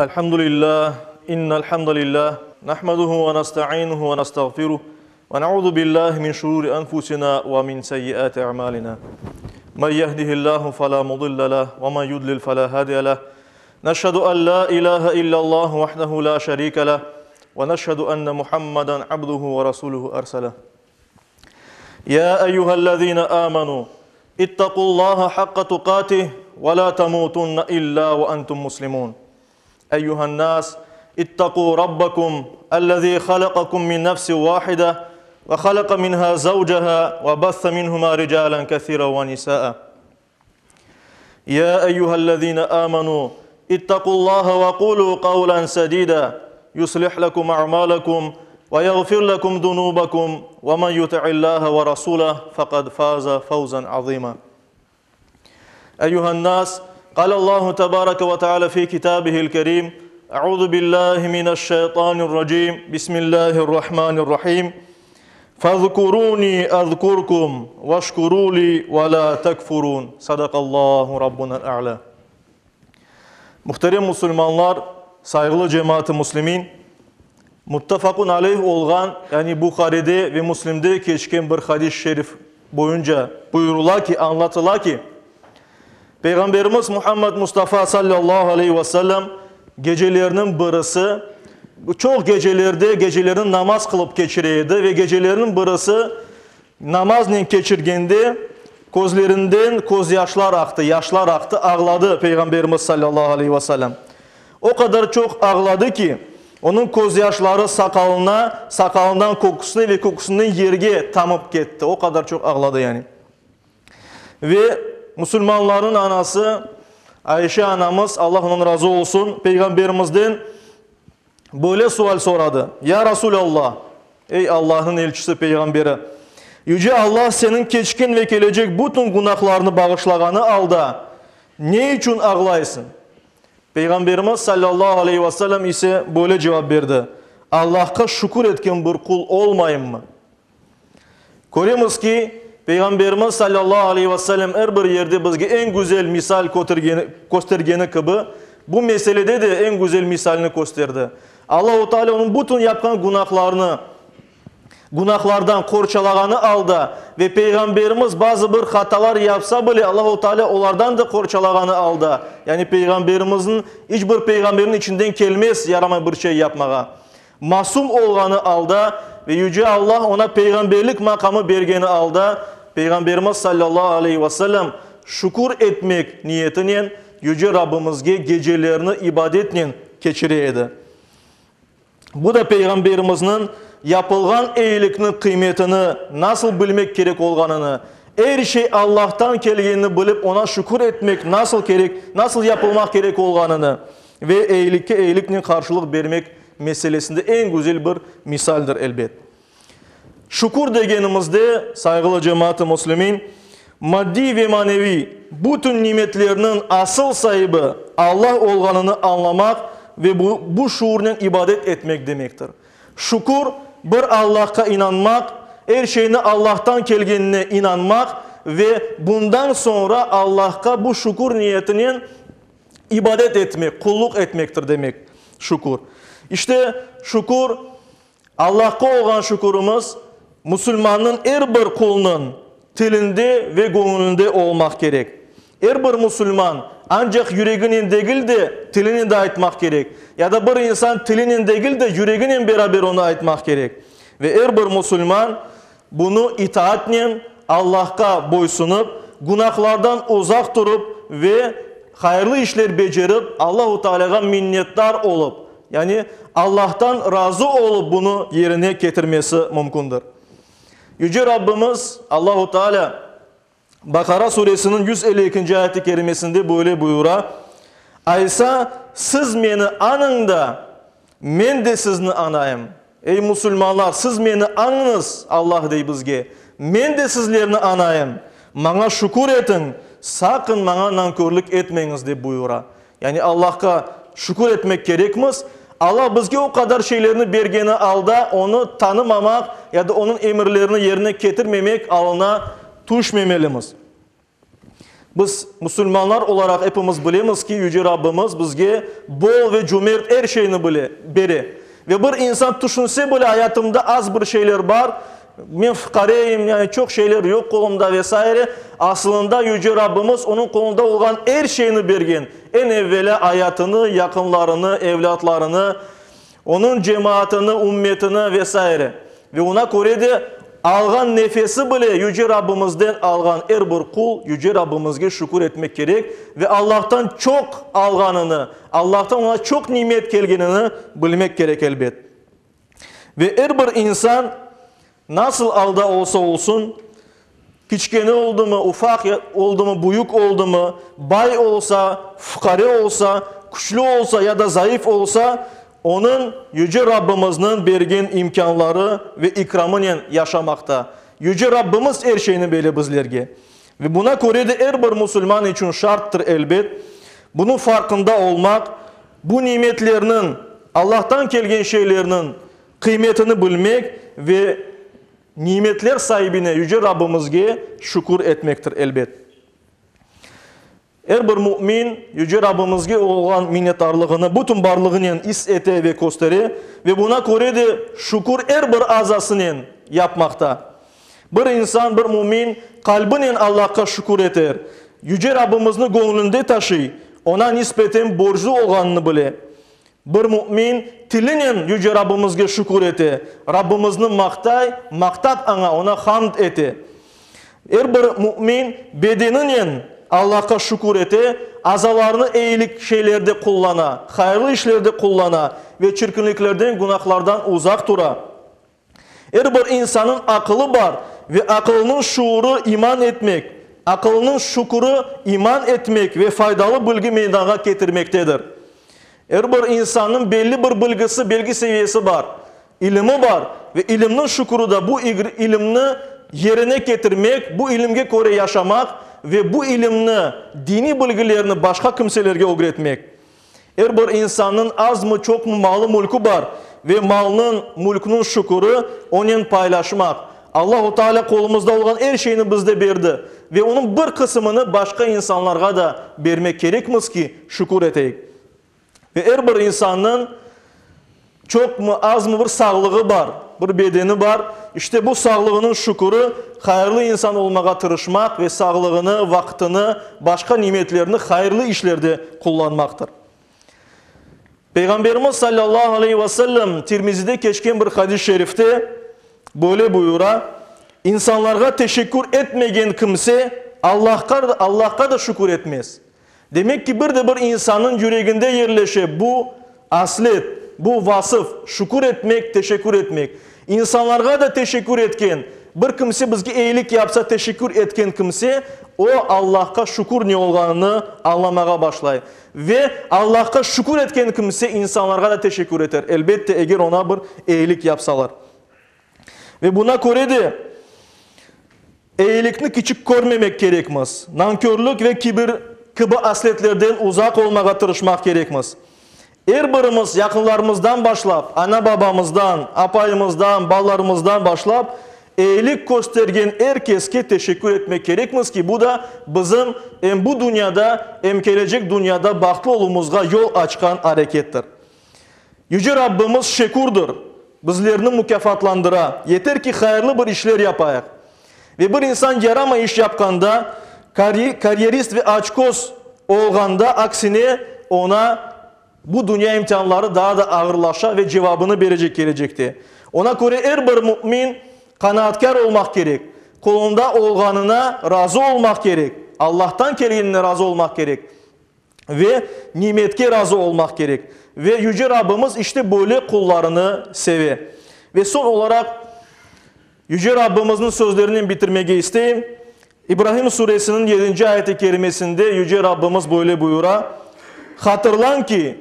الحمد لله إن الحمد لله نحمده ونستعينه ونستغفره ونعوذ بالله من شرور أنفسنا ومن سيئات أعمالنا من يهده الله فلا مضل له ومن يضلل فلا هادي له نشهد أن لا إله إلا الله وحده لا شريك له ونشهد أن محمدا عبده ورسوله أرسله يا أيها الذين آمنوا اتقوا الله حق تقاته ولا تموتن إلا وأنتم مسلمون أيها الناس اتقوا ربكم الذي خلقكم من نفس واحدة وخلق منها زوجها وبث منهما رجالا كثيرا ونساء يا أيها الذين آمنوا اتقوا الله وقولوا قولا سديدا يصلح لكم أعمالكم ويغفر لكم ذنوبكم ومن يطع الله ورسوله فقد فاز فوزا عظيما أيها الناس قال الله تبارك وتعالى في كتابه الكريم أعوذ بالله من الشيطان الرجيم بسم الله الرحمن الرحيم فاذكروني أذكركم واشكروا لي ولا تكفرون صدق الله ربنا الأعلى Muhterem musulmanlar, sayğılı cemaat-ı muslimin, muttefaqun aleyh olğan, yani Buharide ve Müslimde keçken bir hadis-i şerif boyunca buyurıla ki, añlatıla ki, Peyğamberimiz Muhammed Mustafa sallallahu aleyhi ve sellem gecelerniñ birisi, çoq gecelerde gecelerini namaz qılıp keçire edi ve gecelerniñ birisi namaznen keçirgende közlerinden közyaşlar aqtı, yaşlar aqtı, ağladı Peyğamberimiz sallallahu aleyhi ve sellem. O qadar çoq ağladı ki, onıñ közyaşları saqalına, saqalından köküsine ve köküsinden yerge tamıp ketti. O qadar çoq ağladı yani. Ve musulmanlarnıñ anası Ayşe anamız, Allah ondan razı olsun, Peyğamberimizden böyle sual soradı, Ya Rasulallah, ey Allahnıñ elçisi, Peyğamberi, Yüce Allah seniñ keçken ve kelecek bütün günahlarını bağışlağanı alda, ne içün ağlaysıñ? Peyğamberimiz sallallahu aleyhi ve sellem ise böyle cevap berdi, Allahqa şükür etken bir qul olmayımmı? Köremiz ki, Peyğamberimiz sallallahu aleyhi ve sellem er bir yerde bizge eñ güzel misal köstergeni kibi, bu meselede de eñ güzel misalni kösterdi. Allahu Teala onıñ bütün yapqan günahlarını, günahlardan qorçalağanı alda ve Peyğamberimiz bazı bir hatalar yapsa bile, Allahu Teala olardan da qorçalağanı alda, yani Peyğamberimizniñ, iç bir peyğamberniñ içinden kelmez yaramay bir şey yapmağa. Masum olğanı alda ve Yüce Allah oña peyğamberlik maqamı bergeni alda, Peyğamberimiz sallallahu aleyhi ve sellem şükür etmek niyetinen Yüce Rabbimizge gecelerini ibadetnen keçire edi. Bu da Peyğamberimizniñ yapılğan eyilikniñ qıymetini nasıl bilmek kerek olğanını, er şey Allahtan kelgenini bilip oña şükür etmek nasıl kerek, nasıl yapılmaq kerek olğanını ve eyilikke eyiliknen qarşılıq bermek meselesinde eñ güzel bir misaldir, elbet. Şükür degenimizde, sayğılı cemaat-ı müslimin, maddiy ve maneviy bütün nimetlerniñ asıl saibi Allah olğanını añlamaq ve bu, bu şuurnen ibadet etmek demektir. Şükür, bir Allahqa inanmaq, er şeyni Allahtan kelgenine inanmaq ve bundan soñra Allahqa bu şükür niyetinen İbadet etmek, qulluq etmektir demek, şükür. İşte, şükür, Allahqa olğan şükürimiz musulmannıñ er bir qulunıñ tilinde ve göñlünde olmaq kerek. Er bir musulman ancaq yüreginen degil de, tilinen de aytmaq kerek. Ya da bir insan tilinen degil de, yüreginen beraber onı aytmaq kerek. Ve er bir musulman bunı itaatnen, Allahqa boysunıp, günahlardan uzaq turıp ve hayırlı işler becerip, Allahu Tealâğa minnetdar olıp, yani Allahtan razı olıp bunı yerine ketirmesi mümkündir. Yüce Rabbimiz Allahu Tealâ Baqara suresiniñ 152-nci ayet-i kerimesinde böyle buyura, Aysa, siz meni añıñ da, men de sizni añayım. Ey, musulmanlar, siz meni añıñız, Allah dey bizge, men de sizlerni añayım. Maña şükür etiñ, saqın maña nankörlük etmeñiz, dep buyura. Yani Allahqa şükür etmek kerekmiz. Allah bizge o qadar şeylerni bergeni alda, onı tanımamaq ya da onıñ emirlerini yerine ketirmemek alına tüşmemelimiz. Biz, musulmanlar olaraq epimiz bilemiz ki, Yüce Rabbimiz bizge bol ve cömert er şeyni bile, bere. Ve bir insan tüşünse bile, ayatımda az bir şeyler bar, men fuqareyim, yani çoq şeyler yoq qolumda ve saire, asılında Yüce Rabbimiz onıñ qolunda olğan er şeyni bergen, eñ evvelâ ayatını, yaqınlarını, evlâtlarını, Onıñ cemaatını, ümmetini ve saire. Ve oña köre de, alğan nefesi bile Yüce Rabbimizden alğan er bir qul Yüce Rabbimizge şükür etmek kerek ve Allahtan çoq alğanını, Allahtan oña çoq nimet kelgenini bilmek kerek elbet. Ve er bir insan Nasıl alda olsa olsun, kiçkene oldumı, ufaq oldumı, büyük oldumı, bay olsa, fuqare olsa, küçlü olsa ya da zayıf olsa, onıñ Yüce Rabbimizniñ bergen imkânları ve ikramınen yaşamaqta. Yüce Rabbimiz er şeyni bere bizlerge. Ve buna köre de er bir musulman içün şarttır elbet, bunıñ farqında olmaq, bu nimetlerniñ, Allahtan kelgen şeylerniñ, Qıymetini bilmek ve nimetler saibine, Yüce Rabbimizge şükür etmektir, elbet. Er bir mümin Yüce Rabbimizge olğan minnetdarlığını bütün barlığınen is ete ve köstere ve buna köre de şükür er bir azasınen yapmaqta. Bir insan, bir mümin qalbinen Allahqa şükür eter, Yüce Rabbimizni göñlünde taşıy, Oña nisbeten borclu olğanını bile. Bir mümin tilinen Yüce Rabbimizge şükür ete, Rabbimizni maqtay, maqtap aña, Oña hamd ete. Er bir mümin bedeninen Allahqa şükür ete, azalarını eyilik şeylerde qullana, hayırlı işlerde qullana ve çirkinliklerden, günahlardan uzaq tura. Er bir insannıñ aqılı bar ve aqılınıñ şuurı iman etmek, aqılınıñ şüküri iman etmek ve faydalı bilgi meydanğa ketirmektedir. Er bir insannıñ belli bir bilgisi, bilgi seviyesi bar, ilimi bar ve ilimniñ şüküri da bu ilimni yerine ketirmek, bu ilimge köre yaşamaq ve bu ilimni, diniy bilgilerni başqa kimselerge ögretmek. Er bir insannıñ azmı-çoqmı malı-mülkü bar ve malnıñ, mülkniñ şüküri onen paylaşmaq. Allahu Teala qolumızda olğan er şeyni bizde berdi ve onıñ bir qısımını başqa insanlarğa da bermek kerekmiz ki, şükür eteyik. Ve er bir insannıñ Çoqmı, azmı bir sağlığı bar, bir bedeni bar. İşte bu sağlığınıñ şüküri, hayırlı insan olmağa tırışmaq ve sağlığını, vaqtını, başqa nimetlerni hayırlı işlerde qullanmaqtır. Peyğamberimiz sallallahu aleyhi ve sellem Tirmizide keçken bir hadis-i şerifte böyle buyura, İnsanlarğa teşekkür etmegen kimse Allahqa, Allahqa da şükür etmez. Demek ki, bir de bir insannıñ yüreginde yerleşe bu aslet, bu vasıf, şükür etmek, teşekkür etmek. İnsanlarğa da teşekkür etken, bir kimse bizge eyilik yapsa teşekkür etken kimse, o Allahqa şükür ne olğanını añlamağa başlay. Ve Allahqa şükür etken kimse insanlarğa da teşekkür eter, elbette, eger oña bir eyilik yapsalar. Ve buna köre de eyilikni kiçik körmemek kerekmiz, nankörlük ve kibir kibi asletlerden uzaq olmağa tırışmaq kerekmiz. Er birimiz yaqınlarımızdan başlap, ana-babamızdan, apayımızdan, balalarımızdan başlap, eyilik köstergen er keske teşekkür etmek kerekmiz ki, bu da bizim em bu dünyada, em kelecek dünyada bahtlı oluvımızğa yol açqan arekettir. Yüce Rabbimiz şekurdır, bizlerni mukâfatlandıra, yeter ki hayırlı bir işler yapayıq. Ve bir insan yaramay iş yapqanda, karyerist ve açköz olğanda, aksine, oña bu dünya imtianları daa da ağırlaşa ve cevabını berecek kelecekte. Oña köre er bir mümin qanaatkâr olmaq kerek, qolunda olğanına razı olmaq kerek, Allahtan kelgenine razı olmaq kerek. Ve nimetke razı olmaq kerek. Ve Yüce Rabbimiz işte böyle qullarını seve. Ve soñ olaraq Yüce Rabbimizniñ sözlerinen bitirmege isteyim. İbrahim suresiniñ yedinci ayeti kerimesinde Yüce Rabbimiz böyle buyura, Hatırlañ ki,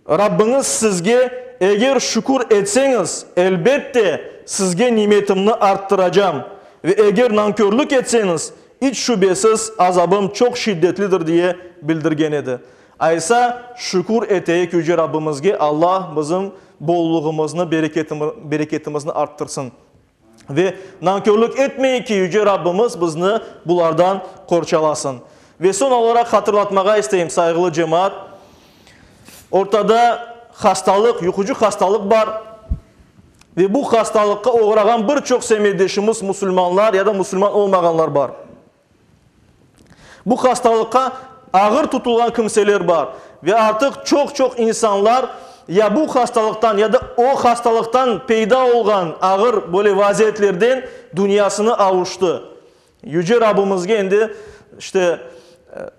Rabbiñiz sizge, Eger şükür etseñiz, elbette, sizge nimetimni arttıracam, ve eger nankörlük etseñiz, İç şübesiz, azabım çoq şiddetlidir diye bildirgen edi. Aysa, şükür eteyik Yüce Rabbimizge, Alla bizim bolluğımıznı, bereketimizni arttırsın. Ve nankörlük etmeyik ki, Yüce Rabbimiz bizni bulardan qorçalasın. Ve soñ olaraq hatırlatmağa isteyim, sayğılı cemaat, ortada hastalıq, yuqucı hastalıq bar ve bu hastalıqqa oğrağan bir çoq semetdeşimiz musulmanlar ya da musulman olmağanlar bar. Bu hastalıqqa ağır tutulğan kimseler bar ve artıq çoq-çoq insanlar ya bu hastalıqtan, ya da o hastalıqtan peyda olğan ağır böyle vaziyetlerden dünyasını avuştı. Yüce Rabbimizge endi, işte,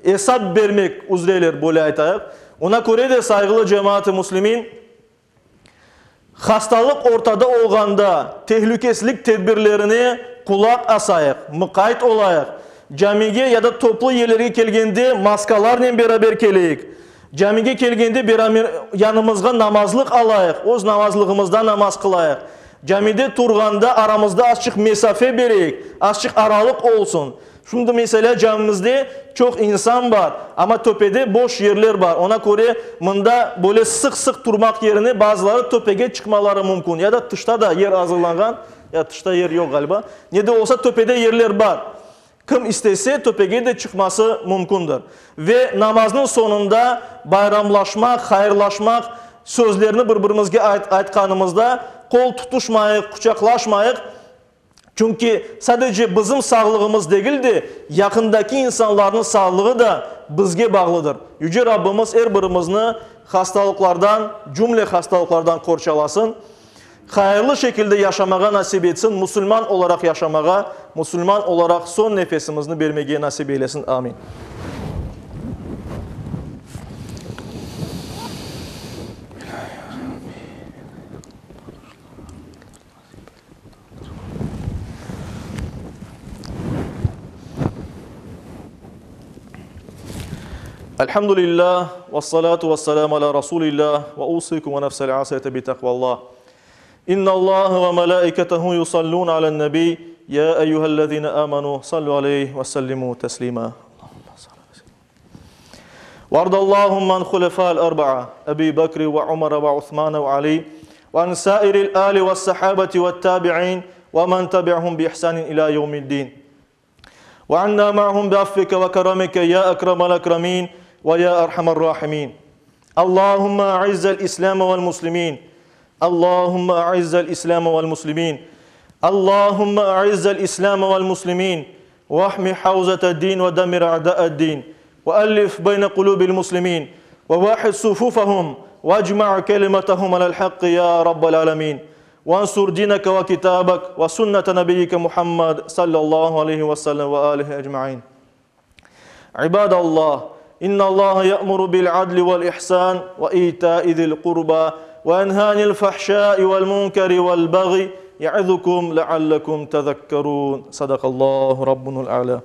esap bermek üzreler, böyle aytayıq. Ona köre de, sayğılı cemaat-ı müslimin, Hastalıq ortada olğanda tehlükesizlik tedbirlerine qulaq asayıq, mıqayt olayıq, camige ya da toplu yerlerge kelgende maskalarnen beraber keleyik, camige kelgende yanımızğa namazlıq alayıq, öz namazlığımızda namaz qılayıq, camide turğanda aramızda azçıq mesafe bereyik, azçıq aralıq olsun. Şimdi, meselâ, camimizde çoq insan bar, amma töpede boş yerler bar. Ona köre, mında böyle sıq-sıq turmaq yerine bazıları töpege çıqmaları mümkün. Ya da tışta da yer azırlanğan, ya tışta yer yoq, ğaliba. Ne de olsa, töpede yerler bar. Kim istese, töpege de çıqması mümkündir. Ve namaznıñ soñunda bayramlaşmaq, hayırlaşmaq sözlerini bir-birimizge aytqanımızda qol tutuşmayıq, quçaqlaşmayıq. Çünki sadece bizim sağlığımız degil de, yaqındaki insanlarnıñ sağlığı da bizge bağlıdır. Yüce Rabbimiz er birimizni hastalıqlardan, cümle hastalıqlardan qorçalasın, hayırlı şekilde yaşamağa nasip etsin, musulman olaraq yaşamağa, musulman olaraq soñ nefesimizni bermege nasip eylesin. Amin. Elhamdülillah, vessalatu vesselamu ala Rasulillah, ve usikum ve nefsel asiyete bi takvallah. İnna Allah ve melaiketehu yusallun alen nebi, ya eyyühellezine amenu, sallu aleyhi ve sellimu teslima. وارض اللهم عن خلفاء الأربعة أبي بكر وعمر وعثمان وعلي وعن سائر الآل والصحابة والتابعين ومن تبعهم بإحسان إلى يوم الدين وعنا معهم بعفوك وكرمك يا أكرم الأكرمين ويا أرحم الراحمين اللهم أعز الإسلام والمسلمين اللهم أعز الإسلام والمسلمين اللهم أعز الإسلام والمسلمين واحمي حوزة الدين ودمر أعداء الدين وألف بين قلوب المسلمين وواحد صفوفهم واجمع كلمتهم على الحق يا رب العالمين وانصر دينك وكتابك وسنة نبيك محمد صلى الله عليه وسلم وآله أجمعين عباد الله إن الله يأمر بالعدل والإحسان وإيتاء ذي القربى وينهى عن الفحشاء والمنكر والبغي يعظكم لعلكم تذكرون صدق الله ربنا الأعلى.